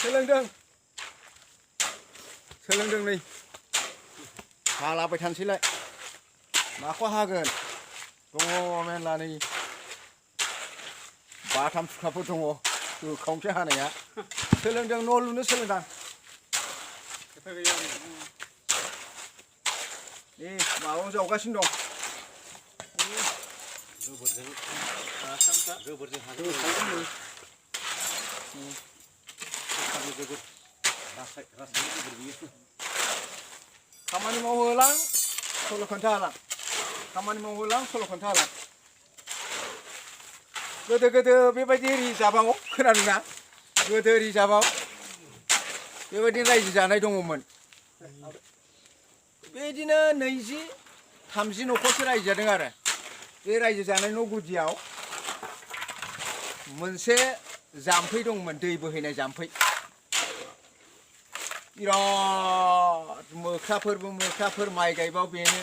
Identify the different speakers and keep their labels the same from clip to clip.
Speaker 1: सोलोंदों नै हालाबाय थानोसैलाय माखौ हागोन दङ मेरला नै बाथाम थुखाफोर दङ गोखावसो हानाया सोलोंदों न' लुनो सोलोंदां नै माबायाव जावगासिनो दं गोबोरजों खामानि मावहोलां सल' खोन्थाहालां खामानि मावहोलां सल' खोन्थाहालां गोदो बेबायदि रिजार्भआव खोनादोंना गोदो रिजार्भआव बेबायदि रायजो जानाय दङमोन बेदिनो 20-30 न'खरसो रायजो जादों आरो बे रायजो जानाय न' गुदियाव मोनसे जाम्फै दंमोन दै बोहैनाय जाम्फै बिराद मोख्राफोर माइ गायबाबो बेनो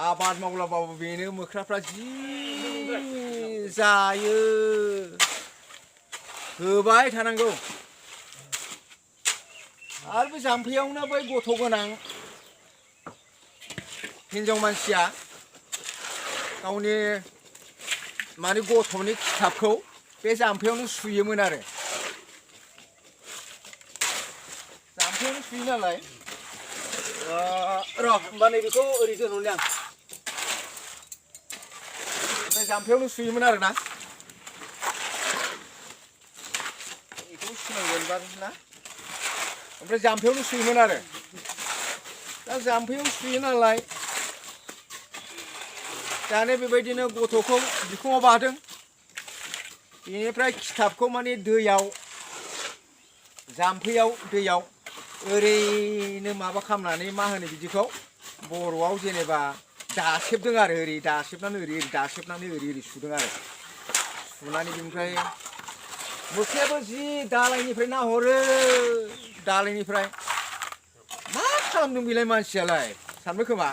Speaker 1: आबाद मावलाबाबो बेनो मोख्राफ्रा जि जायो होबाय थानांगौ आरो बे जाम्फैयावनो बै गथ' गोनां हिनजाव मानसिया गावनि माने गथ'नि खिथाबखौ बे जाम्फैयावनो सुयोमोन आरो जाम्फैयावनो सुयो नालाय र' होमबा नैबेखौ ओरै दोनहरनि आं ओमफ्राय जाम्फैयावनो सुयोमोन आरो ना बेखौ सुनांगोन ना ओमफ्राय जाम्फैयावनो सुयोमोन आरो दा जाम्फैयाव सुयो नालाय दाने बेबायदिनो गथ'खौ बिखुङाव बादों बेनिफ्राय खिथाबखौ माने दैयाव जाम्फैयाव दैयाव ओरैनो माबा खालामनानै मा होनो बिदिखौ बर'आव जेनेबा दासेबदों आरो ओरै दासेबनानै ओरै दासेबनानै ओरै सुदों आरो सुनानै बेनिफ्राय मोख्रायाबो जि दालायनिफ्राय नाहरो दालायनिफ्राय मा खालामदों बेलाय मानसियालाय सानबाय खोमा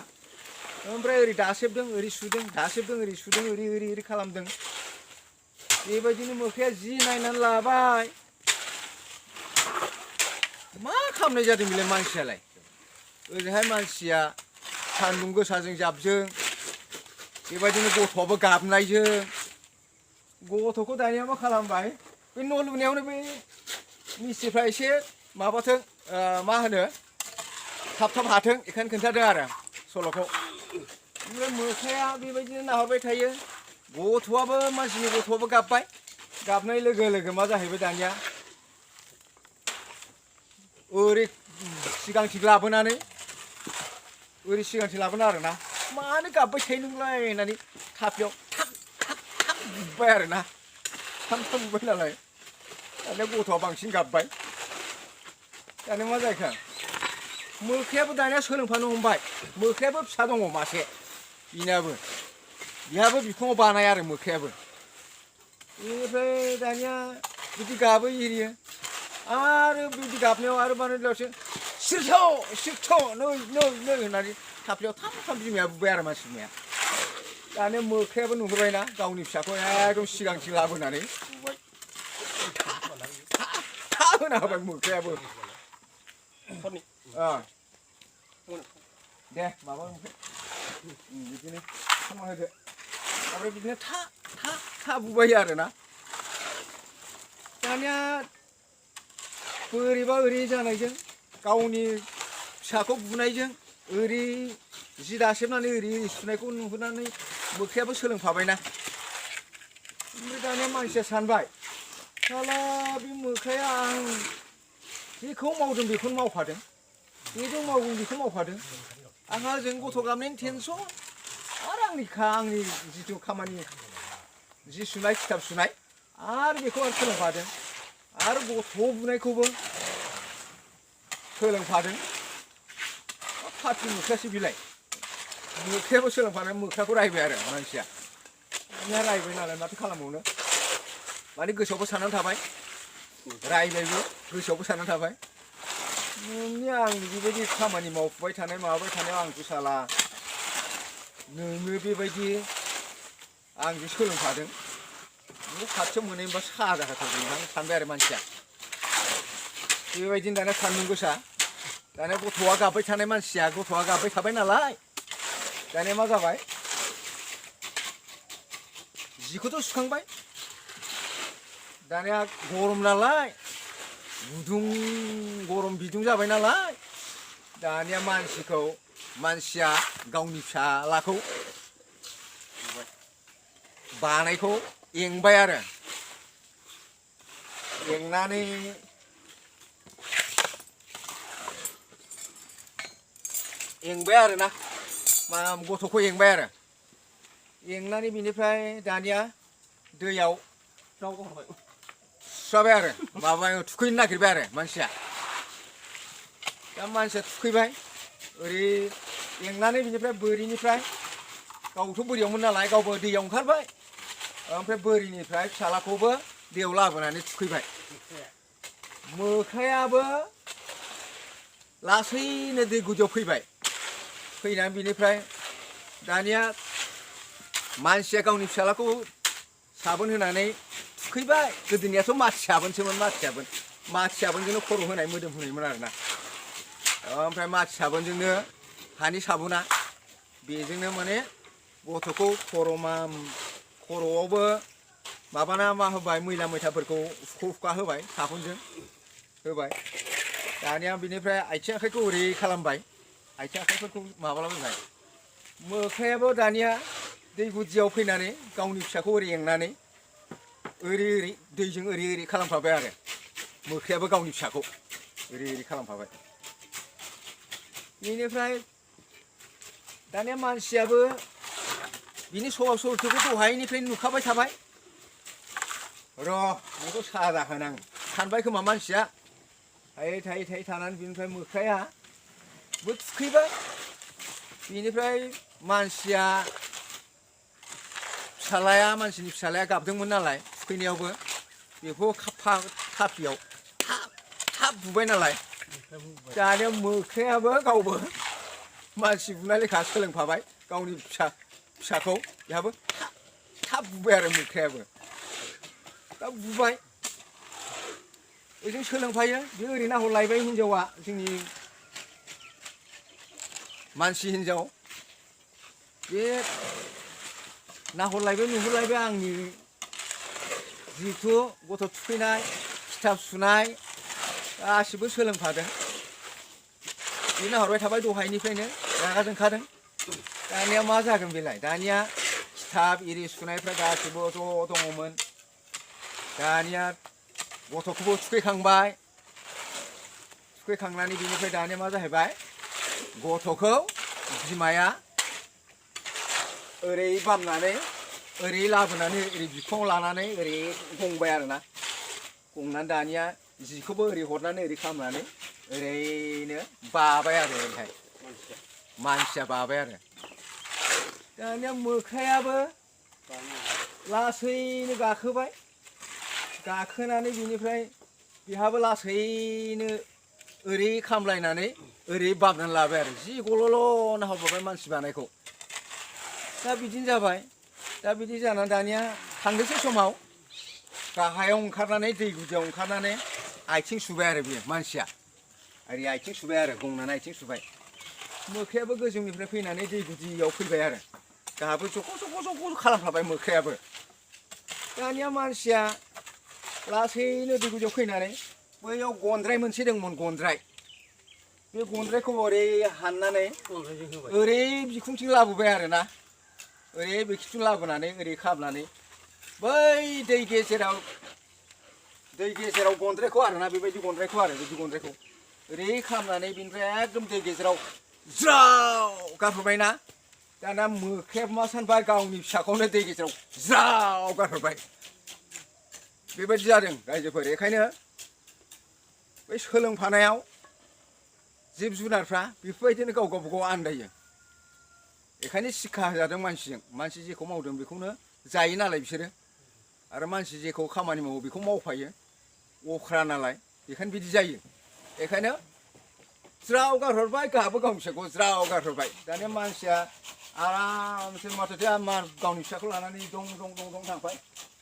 Speaker 1: ओमफ्राय ओरै दासेबदों ओरै सुदों दासेबदों ओरै सुदों ओरै खालामदों बेबायदिनो मोख्राया जि नायनानै लाबाय मा खालामनाय जादों बेलाय मानसियालाय ओरैहाय मानसिया सान्दुं गोसाजों जाबजों बेबायदिनो गथ'आबो गाबनायजों गथ'खौ दानिया मा खालामबाय बे न' लुनायावनो बे मिस्ट्रिफ्रा एसे माबाथों मा होनो थाब हाथों बेखायनो खोन्थादों आरो सल'खौ ओमफ्राय मोख्राया बेबायदिनो नाहरबाय थायो गथ'आबो मानसिनि गथ'आबो गाबबाय गाबनाय लोगो मा जाहैबाय दानिया ओरै सिगांथिं लाबोनानै आरोना मानो गाबबाय थायो नोंलाय होननानै थाफ्लियाव थाक बुबाय आरोना थाम बुबाय नालाय दानिया गथ'आ बांसिन गाबबाय दानिया मा जाखो मोख्रायाबो दानिया सोलोंफानो हमबाय मोख्रायाबो फिसा दङ मासे बिहाबो बिखुङाव बानाय आरो मोख्रायाबो बेनिफ्राय दानिया बिदि गाबो एरियो आरो बिदि गाबनायाव आरो बानायलावसो सिरथ' नै होननानै थाफ्लियाव थाम बिमाया बुबाय आरो मानसि बिमाया दानिया मोख्रायाबो नुहुरबायना गावनि फिसाखौ एकदम सिगांथिं लाबोनानै बुबाय था होना होबाय मोख्रायाबो दे माबा बिदिनो खालामना होदो ओमफ्राय बिदिनो था बुबाय आरोना दानिया बोरैबा ओरै जानायजों गावनि फिसाखौ बुनायजों ओरै जि दासेबनानै ओरै सुनायखौ नुहुरनानै मोख्रायाबो सोलोंफाबायना ओमफ्राय दानिया मानसिया सानबाय साला बे मोख्राया आं जेखौ मावदों बेखौनो मावफादों बेजों मावदों बेखौ मावफादों आंहा जों गथ' गाबनायनि टेनसन आरो आंनि जिथु खामानि जि सुनाय खिथाब सुनाय आरो बेखौ आरो सोलोंफादों आरो गथ' बुनायखौबो सोलोंफादों फाथि मोख्रासो बिलाय मोख्रायाबो सोलोंफानानै मोख्राखौ रायबाय आरो मानसिया दानिया रायबाय नालाय माथो खालामबावनो माने गोसोआवबो साननानै थाबाय रायबायबो गोसोआवबो साननानै थाबाय नोंनि आंनि बेबायदि खामानि मावफुबाय थानाय माबाबाय थानायाव आंखौ साला नोङो बेबायदि आंजों सोलोंफादों न' खाथियाव मोनहैबा साजा होथारगोन आं सानबाय आरो मानसिया बेबायदिनो दाना सान्दुं गोसा दाना गथ'आ गाबबाय थानाय मानसिया गथ'आ गाबबाय थाबाय नालाय दानिया मा जाबाय जिखौथ' सुखांबाय दानिया गरम नालाय गुदुं गरम बिदुं जाबाय नालाय दानिया मानसिया गावनि फिसालाखौ बानायखौ एंबाय आरो एंनानै एंबाय आरोना मा गथ'खौ एंबाय आरो एंनानै बिनिफ्राय दानिया दैयाव सुस्राबाय आरो माबायाव थुखैनो नागिरबाय आरो मानसिया दा मानसिया थुखैबाय ओरै एंनानै बिनिफ्राय बोरिनिफ्राय गावथ' बोरियावमोन नालाय गावबो दैयाव ओंखारबाय ओमफ्राय बोरिनिफ्राय फिसालाखौबो दैयाव लाबोनानै थुखैबाय मोख्रायाबो लासैनो दै गुदियाव फैबाय फैनानै बिनिफ्राय दानिया मानसिया गावनि फिसालाखौ साबोन होनानै थुखैबाय गोदोनियाथ' माथि साबोनसोमोन माथि साबोनजोंनो खर' होनाय मोदोम होनायमोन आरोना ओमफ्राय माथि साबोनजोंनो हानि साबुना बेजोंनो माने गथ'खौ खर'आवबो माबाना मा होबाय मैला मैथाफोरखौ हुखा होबाय साबुनजों होबाय दानिया बिनिफ्राय आथिं आखाइखौ ओरै खालामबाय आथिं आखाइफोरखौ माबालाबायबाय मोख्रायाबो दानिया दै गुदियाव फैनानै गावनि फिसाखौ ओरै एंनानै ओरै दैजों ओरै खालामफाबाय आरो मोख्रायाबो गावनि फिसाखौ ओरै खालामफाबाय बेनिफ्राय दानिया मानसियाबो बिनि सभाब सरिथ्रखौ दहायनिफ्रायनो नुखाबाय थाबाय र' बेखौ साजा होनां सानबाय खोमा मानसिया थायै थानानै बिनिफ्राय मोख्रायाबो थुखैबाय बिनिफ्राय मानसिनि फिसालाया गाबदोंमोन नालाय थुखैनायावबो बेखौ खाफियाव थाब बुबाय नालाय दानिया मोख्रायाबो गावबो मानसि बुनाय लेखा सोलोंफाबाय गावनि फिसाखौ बेहाबो थाब बुबाय आरो मोख्रायाबो दा बुबाय ओजों सोलोंफायो बे ओरै नाहरलायबाय हिनजावा जोंनि मानसि हिनजाव बे नाहरलायबाय नुहुरलायबाय आंनि जिथु गथ' थुखैनाय खिथाब सुनाय गासिबो सोलोंफादों बे नाहरबाय थाबाय दहायनिफ्रायनो रागा जोंखादों दानिया मा जागोन बेलाय दानिया खिथाब इरि सुनायफ्रा गासिबो ज' दङमोन दानिया गथ'खौबो थुखैखांनानै बिनिफ्राय दानिया मा जाहैबाय गथ'खौ बिमाया ओरै बामनानै ओरै लाबोनानै ओरै बिखुङाव लानानै ओरै गंबाय आरोना गंनानै दानिया जिखौबो ओरै हरनानै ओरै खालामनानै ओरैनो बाबाय आरो ओरैहाय मानसिया बाबाय आरो दानिया मोख्रायाबो लासैनो गाखोनानै बिनिफ्राय बेहाबो लासैनो ओरै खामलायनानै ओरै बामनानै लाबाय आरो जि गल'ल' नाहरबाय मानसि बानायखौ दा बिदिनो जाबाय दा बिदि जानानै दानिया थांनोसै समाव गाहायाव ओंखारनानै दै गुदियाव ओंखारनानै आथिं सुबाय आरो बेयो मानसिया ओरै आथिं सुबाय आरो गंनानै आथिं सुबाय मोख्रायाबो गोजौनिफ्राय फैनानै दै गुदियाव फैबाय आरो गाहाबो जग' खालामफाबाय मोख्रायाबो दानिया मानसिया लासैनो दै गुदियाव फैनानै बैयाव गन्द्राय मोनसे दंमोन गन्द्राय बे गन्द्रायखौ ओरै हाननानै ओरै बिखुंथिं लाबोबाय आरोना ओरै बिखुंथिं लाबोनानै ओरै खालामनानै बै दै गेजेराव गन्द्रायखौ आरोना बेबायदि गन्द्रायखौ ओरै खालामनानै बिनिफ्राय एकदम दै गेजेराव ज्राव गारहरबायना दाना मोख्रायाबो मा सानबाय गावनि फिसाखौनो दै गेजेराव ज्राव गारहरबाय बेबायदि जादों रायजोफोर बेखायनो बै सोलोंफानायाव जिब जुनारफ्रा बेफोरबायदिनो गावबागाव आन्दायो बेखायनो सिक्षा होजादों मानसि जेखौ मावदों बेखौनो जायो नालाय बिसोरो आरो मानसि जेखौ खामानि मावो बेखौ मावफायो अख्रा नालाय बेखायनो बिदि जायो बेखायनो ज्राव गारहरबाय गाहाबो गावनि फिसाखौ ज्राव गारहरबाय दानिया मानसिया आरामसे माथो गावनि फिसाखौ लानानै दं थांबाय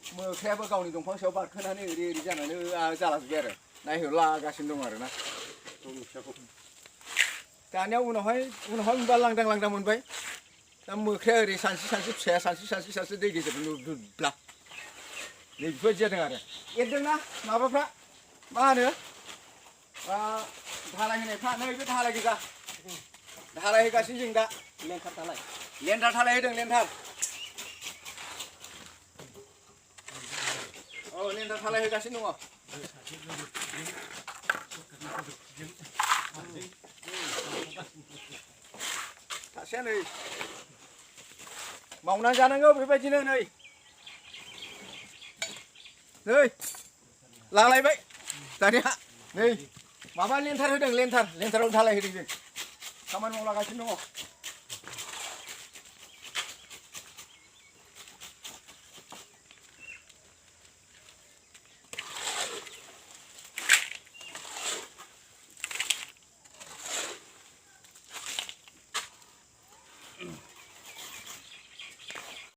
Speaker 1: मोख्रायाबो गावनि दंफां सायाव बारखोनानै ओरै जानानै जालाजोब्बाय आरो नायहोलागासिनो दं आरोना दानिया उनावहाय मोनबा लांदां मोनबाय दा मोख्राया ओरै सानस्रि फिसाया सानस्रि दै गेजेरजों नुब्ला नै बेफोरबायदि जादों आरो एरदोंना माबाफ्रा मा होनो धालाय होनायफ्रा नै बे धालाय गोजा धालाय होगासिनो जों दा लेन्टार धालाय होदों लेन्टार औ लेन्टार धालाय होगासिनो दङ सासेया नै मावनानै जानांगौ बेबायदिनो नै लालायबाय दानिया नै माबा लेन्टार होदों लेन्टाराव धालाय होदों जों खामानि मावलागासिनो दङ